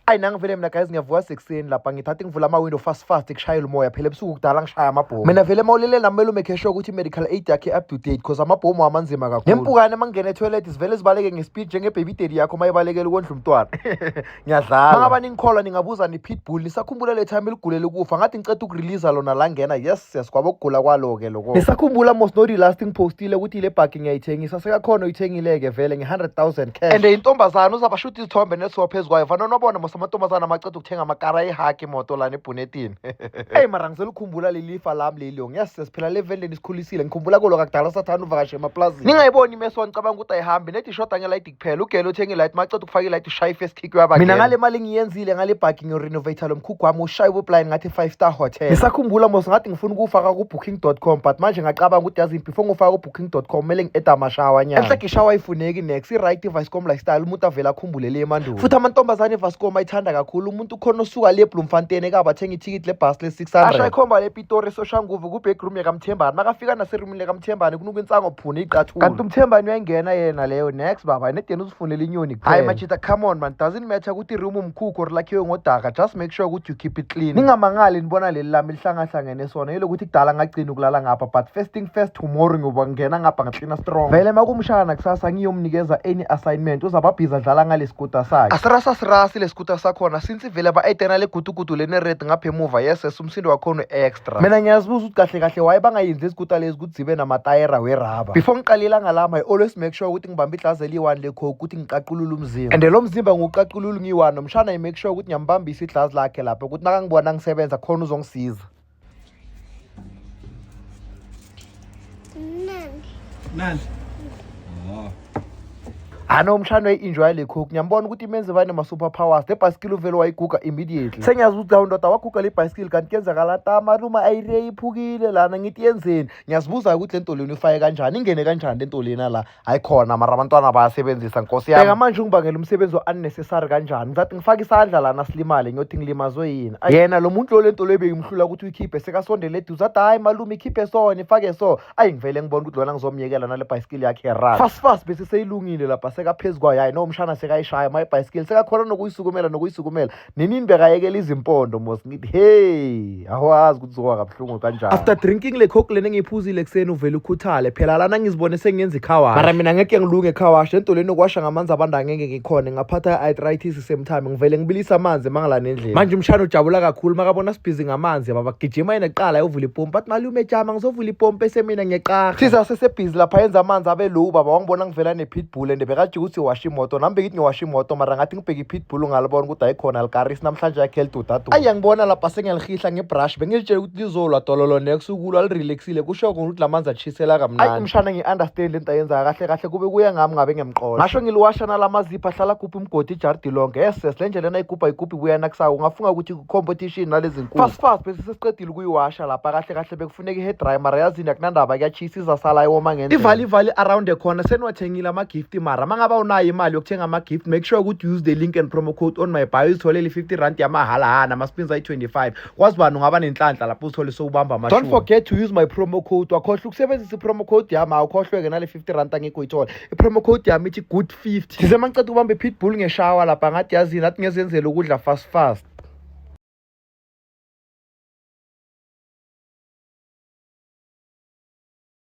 Ayi, nangivele mina guys, ngiyavuka sekuseni lapha, ngithatha ngivula ama-window fast fast, kushayela umoya phela. Ebusuku kudala ngishaya amabhomu. Mina vele mawulele nami, kumele umake sure ukuthi i-medical aid yakhe up to date, 'cause amabhomu amanzima kakhulu. Nempukane uma ngingena etoilet zivele zibaleke ngespeed njenge-baby daddy yakho uma ibalekela ukondla umntwana. Ngiyadlala, mangaba ningikholwa ningabuza ni-pitbull. Nisakhumbula le time eligulele ukufa? Ngathi ngiceda ukureleasa lona langena. Yes, kwaba ukugula kwalo-ke loko. Nisakhumbula mos nodi last ngipostile ukuthi le bhagi ngiyayithengisa? Sekakhona uyithengile-ke vele nge-100 000 cash, and intombazana uzabashuta izithombe nesiwa phezu kwayo. Fana nobona mos amantombazana amaceda ukuthenga amakara, ihaki imoto lana ebhunetini. Eyi, mara ngiselukhumbula leli fa lami leli. Yes, phela le vendeni isikhulisile. Ngikhumbula kulo kakudala sathanda uvakashe emaplazini, ningayiboni imeso, ngicabanga ukuthi ayihambi nethi ishoda ngelayiti kuphela. Ugele uthenga ilayiti, maceda ukufaka ilayiti ushaye i-first kick, uyaba. Mina ngale mali ngiyenzile ngale bhagi, ngiyorenovate lo mkhukhu wami, ushaye ubublind ngathi five star hotel. Ngisakhumbula mos ngathi ngifuna ukuwufaka ku-Booking.com, but manje ngacabanga ukuthi yazini, before ngiwufaka ku-Booking.com kumele ngi-eda amashawa nyana. Enhle ishawa ayifuneki nex, i-right i-Vascom lifestyle. Umuntu avele akhumbule le emandulo. Futhi amantombazane i-Vascom ayithanda kakhulu. Umuntu ukhona osuka le Bloemfontein ekaba athenga ithikithi lebhasi le-600, asha ikhomba lePitori, eSoshanguve, ku-backroom yakamthembane. Makafika naserumini lekaMthembane kunuka insango, phuna icathulo, kanti uMthembane uyayingena yena leyo next baba nedeni uzifunela inyoni kuphela. Hayi majita, come on man, doesn't matter ukuthi iroom umkhukhu or lakhiwe ngodaka, just make sure ukuthi you keep it clean. Ningamangali nibona leli lami lihlangahlangene sona, yilokuthi kudala ngagcina ukulala ngapha. But first thing first, tomorrow ngiyoba ngena ngapha ngaklina strong. Vele makumshana kusasa ngiyomnikeza any assignment, uzababhiza adlala ngale skuta sakhe. Asirasa sirasi le skuta sakhona since vele ba-edena le gudugudu lene-red ngapha emuva. Yes, umsindo wakhona extra. Mina ngiyazibuza ukuthi kahle kahle why bangayenzi izikuta lezi ukuthi zibe namatayera weraba. Before ngiqale ilanga lami, I always make sure ukuthi ngibambe iglasi eliyi-one leCoke ukuthi ngiqaqulule umzimba, and lo mzimba ngiwuqaqulula ngiyi-one. Nomshana i make sure ukuthi ngiyambambisa iglasi lakhe lapha, ukuthi nakangibona ngisebenza khona uzongisiza. Mnandi. Mnandi. Oh. Ano umshana uyayi-enjoya le Coke, ngiyambona ukuthi imenze bane-ma-super powers. Le bhayisikili uvele wayiguga immediately. Sengiyazi ukuthi lawo ndoda waguga le bhayisikili, kanti kuyenzakala ta malume ayire iphukile lana. Ngithi yenzeni? Ngiyazibuza ukuthi le nto lena uyifake kanjani, ingene kanjani le nto lena la? Hayi khona, mara abantwana bayasebenzisa, nkosi yami. Bheka manje ungibangela umsebenzi o-unnecessary kanjani. Ngizathi ngifake isandla lana silimale, ngiyothi ngilimazwe yini? Yena lo muntu lo, le nto le bengimhlula ukuthi uyikhiphe, sekasondele eduze, athi, "Hayi malume, ikhiphe sona, ifake so." Ayi, ngivele ngibona ukuthi lona ngizomyekela nale bhayisikili yakhe run fast fast, bese seyilungile lapha, sekaphezu kwayo. Hayi no, umshana sekayishaya ma ibhayisikili, sekakhona nokuyisukumela nokuyisukumela. Ninini bekayekela izimpondo mos. Ngithi hey, awazi ukuthi uzowa kabuhlungu kanjani after drinking le Coke lena engiyiphuzile ekuseni. Uvele ukhuthale phela lana, ngizibone sengenza icar wash, mara mina ngeke ngilunge ecar wash. Lento lena yokuwasha ngamanzi abantu angeke ngikhone, ngaphatha i-arthritis same time. Ngivele ngibilisa amanzi mangilana endlini. Manje umshana ujabula kakhulu makabona sibhizi ngamanzi baba, gijima yena kuqala ayovula ipompi, athi, "Malume, jama, ngizovula ipompi," bese mina ngiyeqaha. Thiza sesebhizi lapha yenza amanzi abe low. Baba wangibona ngivela ne-pitbull, and bekajika ukuthi washa imoto, nami bengithi ngiwasha imoto, mara ngathi ngibheka i-pitbull ngalibona ukuthi ayikhona likarisi namhlanje yakhe lidudaduda. Ayi, ngibona lapha sengiyalihihla ngebrush, bengilitshela ukuthi lizolwa dololo next ukulwa lirelaxile, kusho kona ukuthi la manzi atshisela kamnandi. Ayi umshana, ngi-understand lento ayenzayo. Kahle kahle kube kuya ngami ngabe ngiyamqosha, ngasho ngiliwasha nalamazipho ahlala gupha umgodi ijardi lonke. Yes, le ndlela nayigubha igubha ibuya nakusako, ungafunga ukuthi competition nalezi nkulu. Fast fast bese sesiqedile ukuyiwasha lapha. Kahle kahle bekufuneka i-hair dry, mara yazini akunandaba, kuyatshisa, izasala iwoma ngendlela. Ivali ivali around the corner, seniwathengile ama-gift, mara mangaba unayo imali yokuthenga ama-gift, make sure ukuthi use the link and promo code on my bio, uzitholele i-50 rand yamahala ha nama-spins ayi-25. Kwazi bani, ungaba nenhlanhla lapho uzithole sowubamba amashumi. Don't forget to use my promo code. Wakhohlwa ukusebenzisa i-promo code yami, awukhohlweke nale 50 rand angekho uyithola. I-promo code yami ithi good 50. Size mangiceda ukubamba i-pitbull ngeshawa lapha, ngathi yazini, athi ngezenzela ukudla fast fast.